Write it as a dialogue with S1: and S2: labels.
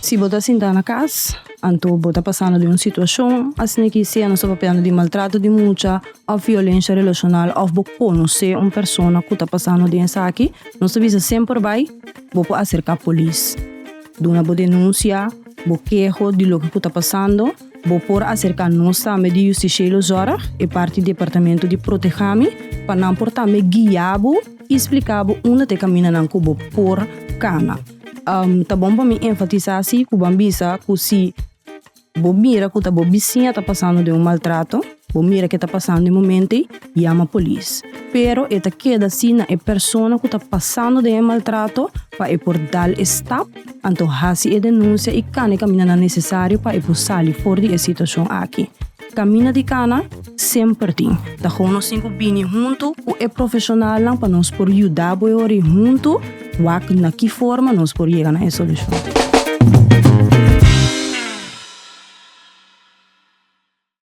S1: Si bo ta sinta na cas, anto bo ta pasando den un situacion asina ki sea nos ta papiando di maltrato di mucha of violencia relacional of bo conoce un persona cu ta pasando den esaki, nos ta bisa semper bay bo por acerca polis. Duna bo denuncia, bo keho di loke cu ta pasando. Bo por acerca nos tambe di Justitiële Zorg, e parti departamento di Protehami, pa nan por tambe guia bo y splica bo unda ta e camindanan cu bo por cana. Ta bon pa mi enfatisa si cu bo a bisa cu si bo mira cu ta bo bisiña ta pasando den un maltrato, bo mira ke ta pasando e momento ei, yama polis. Pero e ta keda si na e persona cu ta pasando den e maltrato pa e por dal e stap, anto hasi e denuncia y cana e camindanan necesario pa e por sali for di e situacion aki. Caminda di cana semper tin. Ta gewoon nos tin cu bini hunto cu e profesionalnan pa nos por yuda bo e ora y hunto wak na ki forma nos por yega na e solucion.